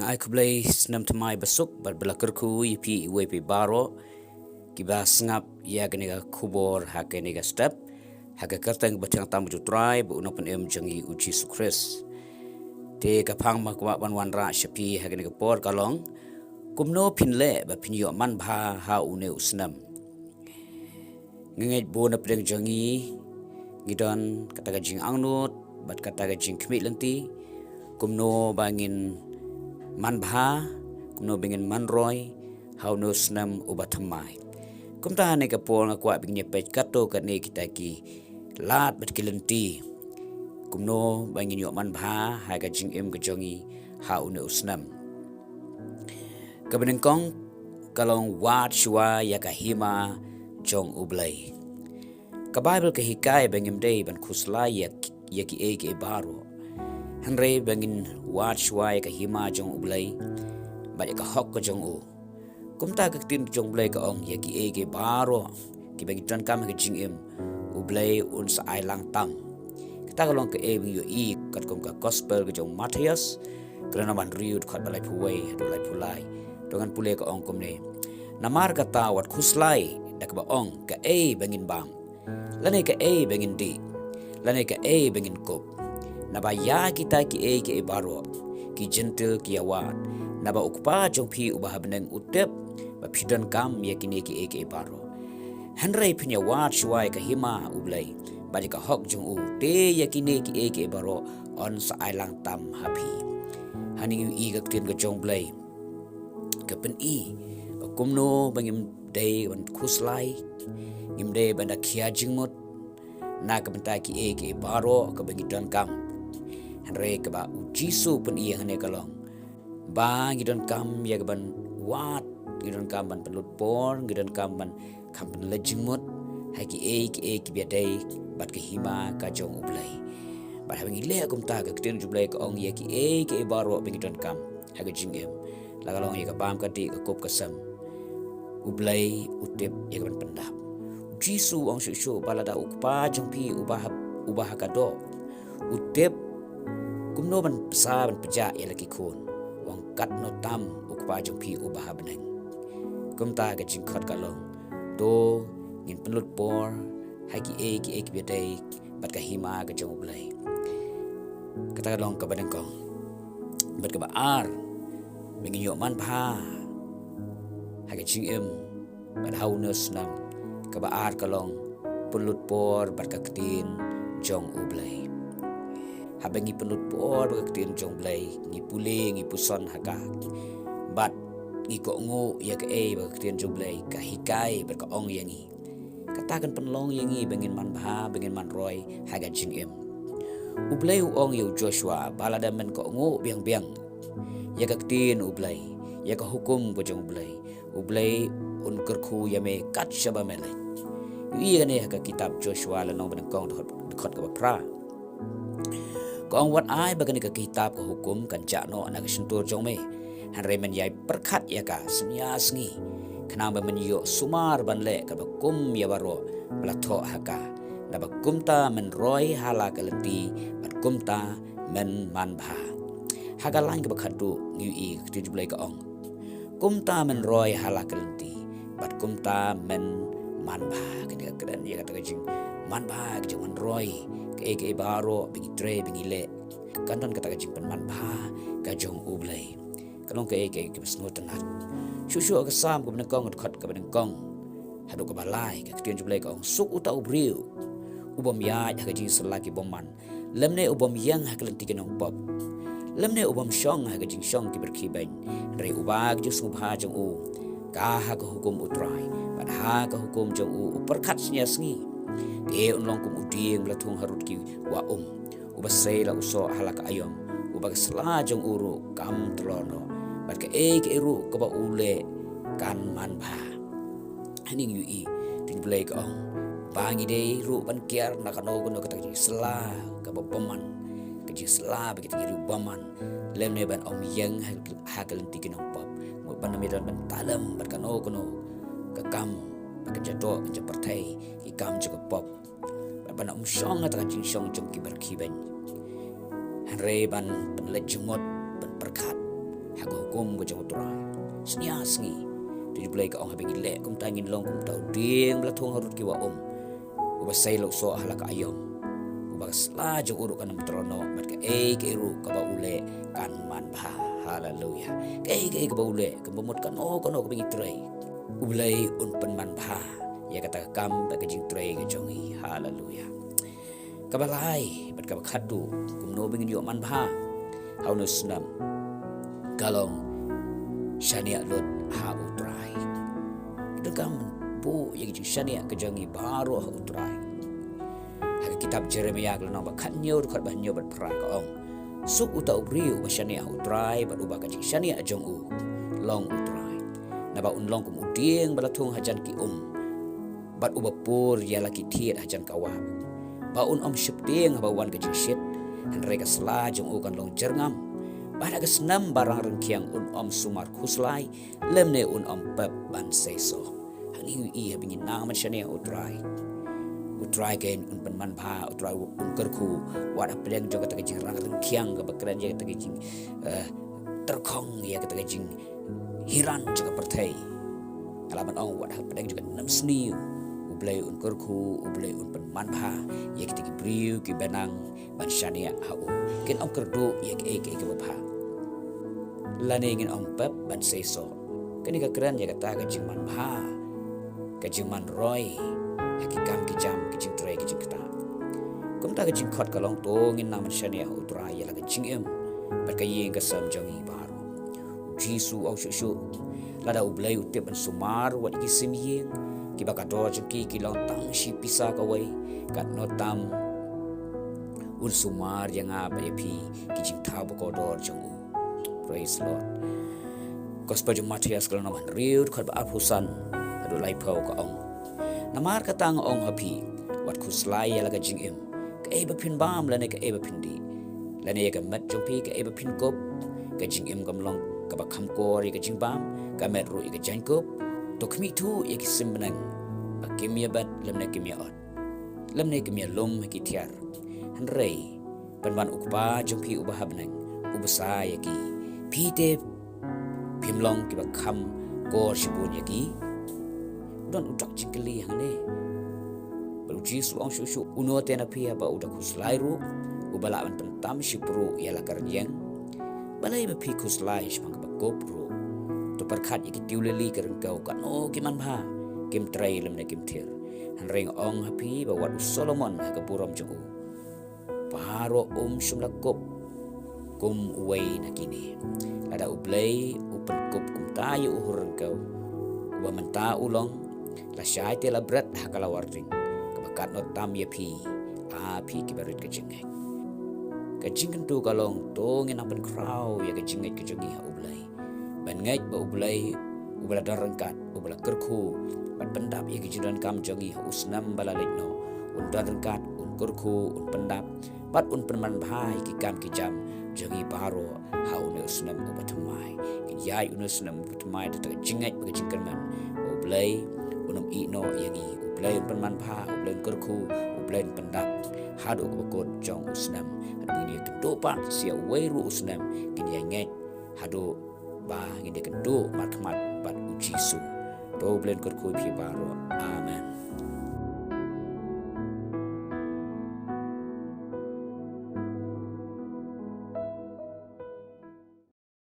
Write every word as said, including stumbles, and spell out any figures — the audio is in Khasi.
Ai khublei snem thymmai basuk bad ba la kyrkhu ïa phi iwei pa iwei baroh kiba sngap ïa kane ka khubor ha kane ka step, ha ka kyrteng ba thiang tam jong u Trai bad u Nongpynim jong ngi u Jisu Khrist. Te ka phang ba nga kwah ban wanrah sha phi ha kane ka por ka long: Kumno phin leh ba phin ïoh manbha ha une u snem? Nga ngeit bun na pdeng jong ngi ngi don kata ka jingangnud bad kata ka jingkhmih lynti kumno ba ngin manbha, kumno ba ngin manroi ha une u snem uba thymmai. Kumta ha kane ka por nga kwah ba ngin ïa peit katto katne kita ki lad bad ki lynti kumno ba ngin ïoh manbha ha ka jingim ka jong ngi ha une u snem. Kaba nyngkong ka long: Wad shuwa ïa ka hima jong U Blei. Ka Baibl ka hikai ba ngim dei ban khuslai ïa, ïa kiei kiei baroh, hynrei ba ngin wad shuwa ïa ka hima jong U Blei bad ïa ka hok ka jong u. Kumta ka ktien jong U Blei ka ong, ïa kiei kiei baroh kiba ngi donkam ha ka jingim, U Blei un sa ai lang tam. Kata ka long kaei ba ngi ïohi katkum ka gospel ka jong u Mathaios, ka lynnong ba hynriew, dkhot ba laiphew wei haduh laiphew lai. To ngan pule, ka ong kumne: Namar kata wat khuslai da kaba ong kaei ba ngin bam, lane kaei ba ngin dih, lane kaei ba ngin kup. Naba ïa kita kiei kiei baroh ki Jentil ki ïawad, naba U Kpa jong phi uba ha bneng u tip ba phi donkam ïa kine kiei kiei baroh. Hynrei phin ïa wad shuwa ïa ka hima U Blei bad ïa ka hok jong u, te ïa kine kiei kiei baroh yn sa ai lang tam ha phi. Hangne ngi ïohi ka ktien ka jong U Blei ka pyni ba kumno ba ngim dei ban khuslai, ngim dei ban da khia jingmut na ka bynta kiei kiei baroh kaba ngi donkam. Hynrei kaba U Jisu u pyni hangne ka long ba ngi donkam ïa kaban wad, ngi donkam ban pynlut por, ngi donkam ban kham pynleit jingmut ha kiei kiei kiba ïadei bad ka hima ka jong U Blei. Bad haba ngi leh kumta, ka ktien jong U Blei ka ong, ïa kiei kiei baroh ba ngi donkam ha ka jingim, la ka long ïa ka bam ka dih, ka kup ka sem, U Blei u tip ïa kaban pyndap. U Jisu u ong shuh shuh ba lada U Kpa jong phi uba ha, uba ha ka doh u tip kumno ban pynsa ban pynjah ïa la ki khun, u ong katno tam U Kpa jong phi uba ha bneng. Kumta ka jingkhot ka long, to ngin pynlut por ha kiei kiei kiba ïadei bad ka hima ka jong U Blei. Kata ka long kaba nyngkong. Bad kaba ar, ba ngin ïoh manbha ha ka jingim bad ha une u snem, kaba ar ka long pynlut por bad ka ktien jong U Blei. Haba ngi pynlut por bad ka ktien jong U Blei, ngi pule, ngi puson ha ka, bad ngi kohnguh ïa kaei ba ka ktien jong U Blei ka hikai bad ka ong ïa ngi, kata kan pynlong ïa ngi ba ngin manbha, ba ngin manroi ha ka jingim. U Blei u ong ïa u Joshua ba lada men kohnguh biang biang ïa ka ktien U Blei, ïa ka hukum ka jong U Blei, U Blei un kyrkhu ïa me kat shaba me leit. Ngi ïohi ïa kane ha ka kitab Joshua lynnong ba nyngkong, dkhot, dkhot kaba phra. Ka ong, wat ai ba kane ka kitab ka hukum kan jah noh na ka shyntur jong me, hynrei men ïai pyrkhat ïa ka synñia sngi, khnang ba men ïoh sumar ban leh kaba kum ïa baroh ba la thoh ha ka. Naba kumta men roi ha la ka lynti bad kumta men manbha. Ha ka lain kaba khatduh ngi ïohi ka ktien jong U Blei ka ong, kumta men roi ha la ka lynti bad kumta men manbha. Kane ka kren ïa kata ka jingmanbha, ka jingmanroi, kaei kaei baroh ba ngi trei, ba ngi leh, kan don kata ka jingpynmanbha ka jong U Blei. Ka long kaei kaei kaba sngewtynnat. Shuh shuh ha ka Salm kaba nyngkong, dkhot kaba nyngkong haduh kaba lai, ka ktien jong U Blei ka ong, suk uta u briew u bym ïaid ha ka jingsylla ki bymman, lymne u bym ïeng ha ka lynti ki nongpop, lymne u bym shong ha ka jingshong ki byrkhibeiñ. Hynrei uba ka jingsngewbha jong u ka ha ka hukum U Trai, bad ha ka hukum jong u u pyrkhat synñia sngi. Te un long kum u dieng ba la thung harud ki wah um, uba sei la u soh ha la ka aïom, uba ka sla jong u ruh kam tylor noh, bad kaei kaei ruh kaba u leh kan manbha. Hangne ngi ïohi, ktien U Blei ka ong ba ngi dei ruh ban kiar na kano kano kata ka jingsylla kaba bymman, ka jingsylla ba kita ki riew bymman, lymne ban ym ïeng ha, ha ka lynti ki nongpop, mut ban ym ïadon ban talem bad kano kano ka kam ba kan jadoh, kan japyrthei, ki kam jong ka pop, bad ban ym shong ha kata ka jingshong jong ki byrkhibeiñ. Hynrei ban pynleit jingmut, ban pyrkhat ha ka hukum ka jong U Trai. Snia sngi. Te U Blei ka ong, haba ngi leh kumta ngin long kum uta u dieng ba la thung harud ki wah um, uba sei la u soh ha la ka aïom, uba ka sla jong u ruh kan ym tyrkhong noh, bad kaei kaei ruh kaba u leh kan manbha. Haleluia. Kaei kaei kaba u leh, kaba mut kano kano kaba ngi trei, U Blei un pynmanbha ïa kata ka kam bad ka jingtrei ka jong ngi. Haleluia. Kaba lai bad kaba khatduh, kumno ba ngin ïoh manbha ha une u snem, ka long shaniah lut ha U Trai. Donkam ban buh ïa ka jingshaniah ka jong ngi baroh ha U Trai. Ha ka kitab Jeremaïa ka lynnong ba khathynñiew, dkhot ba hynñiew bad phra ka ong, suk uta u briew uba shaniah ha U Trai, bad uba ka jingshaniah jong u long U Trai. Naba un long kum u dieng ba la thung hajan ki um, bad uba pur ïa la ki thied hajan ka wah. Ba un ym sheptieng haba wan ka jingshit, hynrei ka sla jong u kan long jyrngam. Bad ha ka snem ba rang ryngkhiang un ym sumar khuslai, lymne un ym pep ban seisoh. Hangne ngi ïohi haba ngi nang ban shaniah ha U Trai, U Trai kan un pynmanbha, U Trai un kyrkhu, wat hapdeng jong kata ka jingrang ryngkhiang kaba kren ïa kata ka jing, eh, tyrkhong ïa kata ka jinghiran jong ka pyrthei. Nga lah ban ong wat hapdeng jong ka nemsniew, U Blei un kyrkhu, U Blei un pynmanbha ïa kita ki briew kiba nang ban shaniah ha u. Kin ym kyrduh ïa kaei kaei kaba bha, lane ngin ym pep ban seisoh. Kane ka kren ïa kata ka jingmanbha, ka jingmanroi ha ki kam ki jam, ki jingtrei, ki jingktah. Kumta ka jingkhot ka long, to ngin nang ban shaniah ha U Trai ïa la ka jingim bad ka ïing ka sem jong ngi baroh. U Jisu u ong shuh shuh, lada U Blei u tip ban sumar wat ïa ki sim ïing kiba ka dor jong ki ki long tang shi pisa kawei, katno tam un sumar ïa nga bad ïa phi, ki jingthaw ba kordor jong u. Praise Lord. Gospel jong u Mathaios ka lynnong ba hynriew, dkhot ba arphew san haduh laiphew ka ong, namar kata nga ong ha phi, wat khuslai ïa la ka jingim, kaei ba phin bam lane kaei ba phin dih, lane ïa ka met jong phi kaei ba phin kup. Ka jingim kam long kaba kham kor ïa ka jingbam, ka met ruh ïa ka jaiñkup. To khmih thuh ïa ki sim bneng, ba kim ïa bet lymne kim ïa ot, lymne kim ïa lum ha ki thiar. Hynrei pynban U Kpa jong phi uba ha bneng u bsa ïa ki. Phi te phim long kiba kham kor shibun ïa ki? U don u dak jingkylli hangne. Bad U Jisu u ong shuh shuh, uno te na phi haba u da khuslai ruh, uba lah ban pyntam shipruh ïa la ka rynïeng? Balei ba phi khuslai shaphang kaba kup ruh? To pyrkhat ïa ki tiew lili ka ryngkew, katno ki manbha, kim trei lymne kim thier. Hynrei nga ong ha phi ba wat u Solomon ha ka burom jong u baroh um shym la kup kum uwei na kine. Lada U Blei u pynkup kumta ïa u hur ryngkew, uba mynta u long, lashai te la bret ha ka lawar ding, kaba katno tam ïa phi, a phi kiba rit ka jingngeit. Ka jingkyntu ka long, to ngin nang pynkhraw ïa ka jingngeit ka jong ngi ha U Blei, ban ngeit ba U Blei uba la don ryngkat, uba la kyrkhu bad pyndap ïa ki jingdonkam jong ngi ha u snem ba la leit noh, un don ryngkat, un kyrkhu, un pyndap bad un pynmanbha ïa ki kam ki jam jong ngi baroh ha une u snem uba thymmai. Ngin ïaid une u snem uba thymmai da ka jingngeit bad ka jingkyrmen ba U Blei un ym ïeh noh ïa ngi, U Blei un pynmanbha, U Blei un kyrkhu, U Blei un pyndap haduh kaba kut jong u snem. Haduh ba ngin ïakynduh pat sha uwei ruh u snem, ngin ïa ngeit haduh ba ngin ïakynduh markhmat bad U Jisu. To U Blei un kyrkhu ïa phi baroh. Amen.